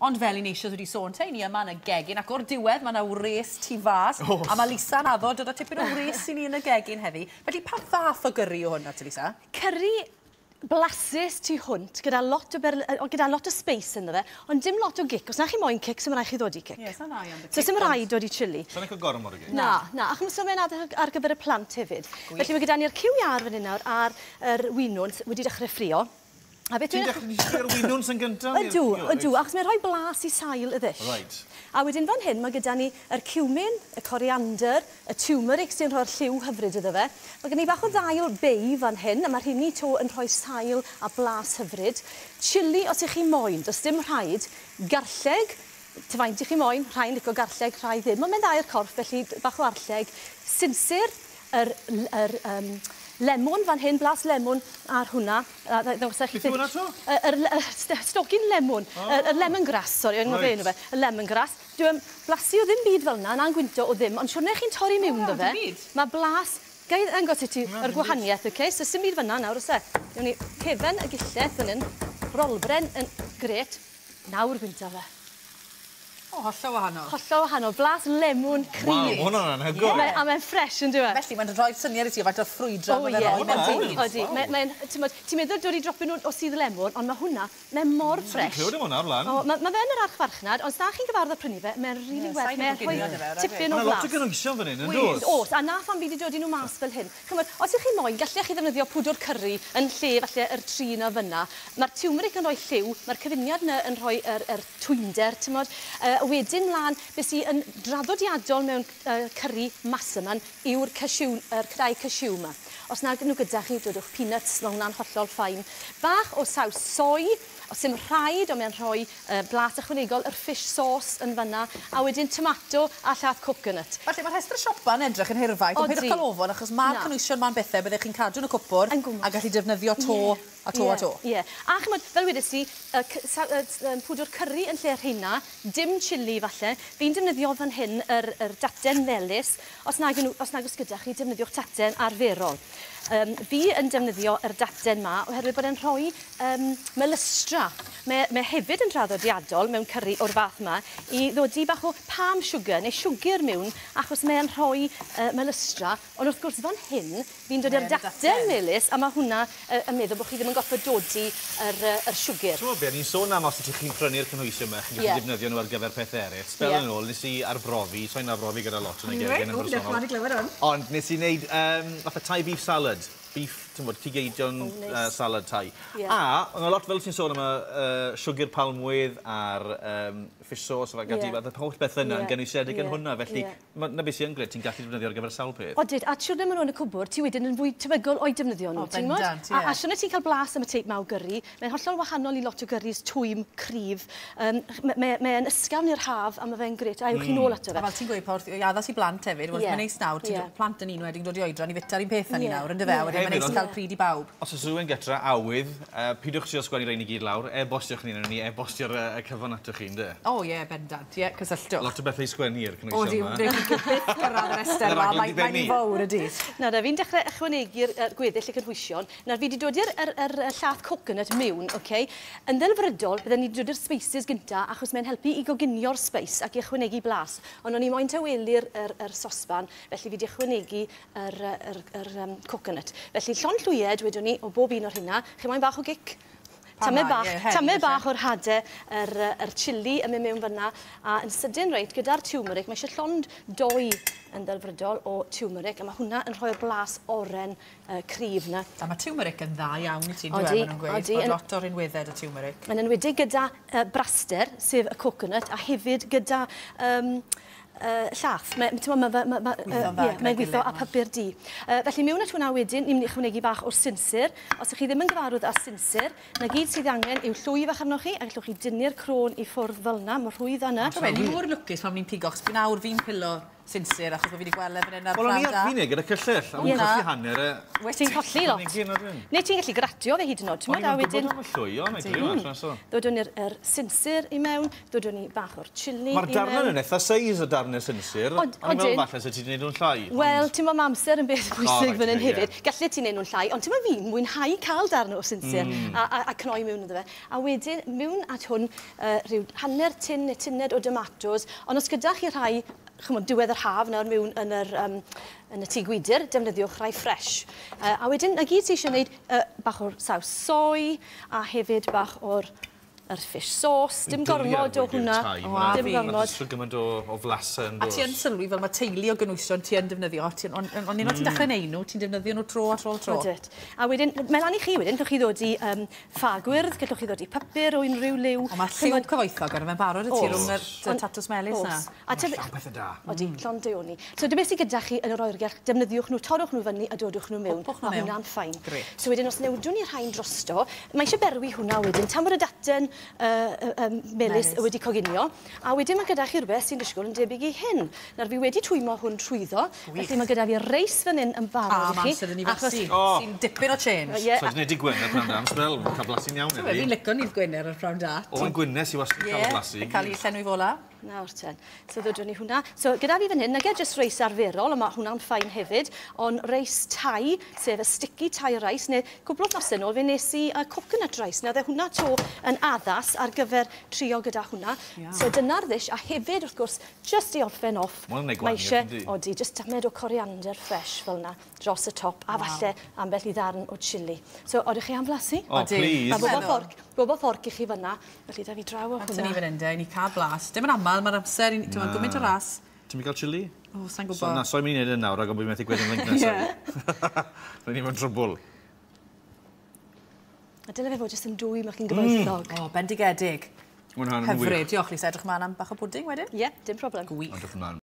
Ond fel 'yn ni eisoes wedi sôn, te, ni yma yn y gegin, ac o'r diwedd mae yna wres tu fas. Oes. A mae Lisa'n addo dod â tipyn o wres i ni yn y gegin heddi. Felly, pa fath o gyrri yw hwn, te, Lisa? Cyrri blasus tu hwnt, gyda lot o spice ynddo fe, ond dim lot o gic. Os na chi moyn cic, sy'n rhaid chi ddod i cic. Ie, sa'n dda iawn. So sy'n rhaid dod i chilli. Sa'n licio gormod o gic? Na, achos mae'n ar gyfer y plant hefyd. Felly mae gyda ni'r cyw iâr fan hyn nawr a'r yr winwns wedi dechrau ffrio. A beth Ti'n dwi'n dechrau ffrio'r winwns yn gyntaf? Ydw, achos mae'n rhoi blas i sail y ddish. A wedyn fan hyn mae gyda ni yr cumin, y coriander, y turmeric sy'n rhoi'r lliw hyfryd iddo fe. Mae gen i bach o ddail bay fan hyn, a mae'r rheini 'to yn rhoi sail a blas hyfryd. Chilli os ych chi moyn, does dim rhaid. Garlleg, ta faint ych chi moyn, rhai'n licio garlleg, rhai ddim, ond mae'n dda i'r corff, felly bach o arlleg. Sinsir, yr lemon fan hyn, blas lemon ar hwnna. Beth yw hwnna 'to? Yr stogin lemon, yr lemongrass, sori, o'n i'n fe, y lemongrass. Dwi'n blasu o ddim byd fel yna, na'n gwynto o ddim, ond siwrne chi'n torri mewn O, do fe. dim byd. Mae blas, gai ddangos i ti yr gwahaniaeth, okay? So sim byd fyna nawr, oes e? Newn ni cefen y gillell fan hyn, rolbren yn gret, nawr gwynto fe. O, hollol wahanol. Hollol wahanol, blas lemon Waw, cryf. ma' hwnna'n anhygoel. A mae'n ffres yn dyw e? Felly, mae'n rhoi syniad i ti o faint o ffrwydro O mae ie, fe'n rhoi mewn Hwnna bwyd. yn. Odi, ti'n ti meddwl dod i dropyn o sudd lemon, ond mae hwnna, mae'n mor ffres. Clywed am hwnna o'r blaen. O, ma fe yn yr archfarchnad, ond os na chi'n gyfarwydd â prynu fe, mae'n rili werth, Sa'n mae'n coginio rhoi 'da fe, rhaid tipyn o Mae lot flas. o gynhwysion fan hyn, yn does? Oes, a na pham fi wedi dod i nhw mas fel hyn. Chymod, os ych chi moyn, gallech chi ddefnyddio pwdwr cyrri yn lle falle yr tri na fyna. Mae'r turmeric yn rhoi lliw, mae'r cyfuniad yna yn rhoi yr twynder, t'mod. Wedyn mlaen, beth sy'n yn draddodiadol mewn cyrri massaman yw'r cashew, yr cnau cashew yma. Os nag nhw gyda chi, dodwch peanuts, mae hwnna'n hollol fine. Bach o saws soy, os dim rhaid, ond mae'n rhoi blas ychwanegol, yr fish sauce yn fyna, a wedyn tomato a llath coconut. Felly mae'r rhestr siopa yn edrych yn hirfaith, ond Odi. peidiwch cael ofon, achos mae'r Na. cynhwysion ma'n bethau byddech chi'n cadw yn y cwpwrdd Yn gwmws. a gallu defnyddio to a to a to. Ie. A chymod, fel wedes i, pwdwr cyrri yn lle rheina, dim chilli falle. Fi'n defnyddio fan hyn yr daten melys. Os nag oes gyda chi, defnyddiwch taten arferol. Fi yn defnyddio yr daten ma oherwydd bod e'n rhoi melystra. Mae hefyd yn traddodiadol mewn cyrri o'r fath ma i ddodi bach o palm sugar neu siwgr mewn achos mae'n rhoi melystra. Ond wrth gwrs fan hyn, fi'n dod Mae i'r yn y daten daten. melys a mae hwnna yn meddwl bod chi ddim yn gorfod dodi yr siwgr. Ti'n gwybod be, ni'n sôn am os ydych chi'n prynu'r cynhwysion yma, chi'n gallu defnyddio nhw ar gyfer pethau eraill. Sbel yn ôl, nes i arbrofi, so'n arbrofi gyda lot yn y gegin yn O, diolch bersonol. yn glywed hwn. Ond nes i wneud fatha Thai beef salad. Beef, ti'n gwybod, cig eidion Oh, neis. salad Thai. A, oedd 'na lot fel ti'n sôn am y siwgr palmwydd a'r fish sauce ac ati, yeah. holl beth yna yn gynwysiedig yn hwnna. Felly, 'na beth sy'n grêt, ti'n gallu defnyddio ar gyfer sawl peth. Odyd, a siwrne maen nhw yn y cwbwrdd, ti wedyn yn fwy tebygol o'i defnyddio nhw, O, ti'n gwbod? bendant, ie. A siwrne ti'n cael blas am y teip 'ma o gyrri, mae'n hollol wahanol i lot o gyrris twym, cryf. Mae'n ysgafn i'r haf a mae fe'n grêt, a ewch chi nôl ato A fe. fel ti'n gweud, Porth, i addas i blant hefyd, wel, mae'n neis nawr, ti'n plant yn un wedyn dod i oedran i fita'r un peth â ni nawr, yndyfe? Wedyn mae'n Hefyd, neis cael pryd i bawb. Os oes rhywun gytra awydd, pidwch trio sgwennu rein i gyd lawr, e-bostiwch ni, ni e-bostio'r y cyfan atoch chi, yndê? O ie, bendant, ie, cysylltwch. Lot o bethau i sgwennu i'r O, cynhwysion di, yma. byth gyrraedd yr rhestr Yr yma, raglen mae'n di bennu. mae fawr ydi. Nawr, fi'n dechrau ychwanegu'r gweddill y cynhwysion. Nawr, fi wedi dod i'r yr llath coconut mewn, okay? Yn ddelfrydol, bydden ni wedi dod i'r spices gynta, achos mae'n helpu i goginio'r spice ac i ychwanegu blas. Ond o'n i moyn tawelu'r yr sosban, felly fi wedi ychwanegu yr coconut. Felly, llond llwyed, wedwn ni, o bob un o'r hynna. Chi moyn bach o gic? Pam Tamed lai, bach, ie, heddi tamed falle. bach o'r hade, yr chilli yn mynd mewn fyna. A yn sydyn reit, gyda'r turmeric, mae eisiau llond doi yn ddelfrydol o turmeric, a mae hwnna yn rhoi'r blas oren cryf na. A mae turmeric yn dda iawn i ti, Odi, dwi'n meddwl, nhw'n gweud, odi, bod lot o rinweddau 'da turmeric. Yn enwedig gyda braster, sef y coconut, a hefyd gyda llath. Mae, ti'n gwbod, Gweithio'n dda ie, gyda'i mae'n gweithio gilydd, a papur du. Felly mewn at hwnna wedyn, ni'n mynd i ychwanegu bach o'r sinsir. Os ych chi ddim yn gyfarwydd â sinsir, na gyd sydd angen yw llwy fach arnoch chi, a gallwch chi dynnu'r crôn i ffwrdd fel yna, mor rhwydd â 'na. Ti'n ni mor lwcus pan ni'n pigo, achos nawr fi'n pilo sinsir, achos bod fi wedi gweld e fan hyn ar Wel, o'n i pnawn ar da. fin e gyda cyllell, a o'n colli hanner e. Ti'n colli lot. Neu ti'n gallu gratio fe hyd yn oed, ti'n O'n gwbod, a i'n wedyn gwybod am y llwy, o'n i'n glio allan so. Ddodwn ni'r sinsir i mewn, ddodwn ni bach o'r chilli i Mae'r mewn. darnau yn eitha seis o darnau sinsir. Ond- O'n i'n meddwl odyn. falle se ti wedi gwneud nhw'n llai. Wel, ti'n meddwl, mae amser yn beth bwysig reit, fan hyn ie, ie. hefyd. Gallet ti wneud nhw'n llai, ond ti'n meddwl fi'n mwynhau cael darn o sinsir a cnoi mewn iddo fe. A wedyn, mewn at hwn, rhyw hanner tin neu tined o tomatos, ond os gyda chi rhai, chymod, diwedd yr haf nawr mewn yn yr, yn y tŷ gwydr, defnyddiwch rhai ffres. A wedyn, na gyd ti eisiau gwneud bach o'r saws soy a hefyd bach o'r yr fish sauce. Dim gormod o hwnna. O, a Dim fi. gormod. Mae gymaint o flasau yn A ti yn sylwi fel mae teulu o gynwysion ti yn defnyddio, ond un o ti'n dechrau neud nhw, ti'n defnyddio nhw tro ar ôl tro. Odyd. A wedyn, mae lan i chi wedyn, gallwch chi ddod i ffa gwyrdd, gallwch chi ddod i papur o unrhyw liw. Ond mae lliw cyfoethog arno fe'n barod y ti Oes. rhwng yr Ond- tatws melys na. Oes. A te- Llawn pethau da. Odi, llond deuoni. So dim beth sydd gyda chi yn yr oergell, defnyddiwch nhw, torrwch nhw fyny a dodwch nhw mewn. Popwch nhw Mae mewn. hwnna'n fine. Grêt. So wedyn, os newdwn ni rhain drosto, mae eisiau berwi hwnna wedyn, tan bod y daten melys Melys. wedi coginio. A wedyn mae gyda chi rhywbeth sy'n disgwyl yn debyg i hyn. Nawr fi wedi twymo hwn trwyddo, felly mae gyda fi reis fan hyn yn A barod i mae chi. amser yn ei achos- flasu, O. sy'n dipyn o change. Ie, So, ti'n neud i Gwener pnawn da am sbel, mae'n cael blasu'n iawn Fi'n heddi. licio nydd Gwener ar pnawn da. O'n Gwynnes i wastad yn cael blasu. Ie, cael ei llenwi fola. Nawr ten. So ddodwn ni hwnna. So gyda fi fan hyn, nage jyst reis arferol, ond mae hwnna'n fine hefyd, ond reis Thai, sef y sticky Thai rice, neu cwpl o wythnosau nôl fe nes i coconut rice. Nawr, dde hwnna to yn addas ar gyfer trio gyda hwnna. Iawn. So dyna'r ddish, a hefyd, wrth gwrs, just i orffen off, Ma' hwnna'n neud mae gwahaniaeth, isie, yndi? odi, just tamed o coriander fresh fel yna, dros y top, a falle ambell i ddarn o chilli. So, odych chi am flasu? O, Odi. please. A bob o Meddwl. fforc, bob o fforc i chi fyna, felly da fi draw o Amser ni hwnna. fan hyn de, i ni cael blas. Dim yn aml, mae'r amser, ti'n gwybod, gymaint o ras. Ti'n mynd i gael chilli? O, sa'n So, gwybod. na, so'n mynd i wneud e nawr, ac ond bod fi'n methu gweud yn link nesaf. Rwy'n ni mewn trwbl. A dyle fe fod jyst yn dwy, mae chi'n gyfoethog. O, bendigedig. Mae hwnna'n wych. Hyfryd. Diolch, Lisa. Edrych ymlaen am bach o bwding wedyn. Ie, dim problem. Gwych. Edrych ymlaen.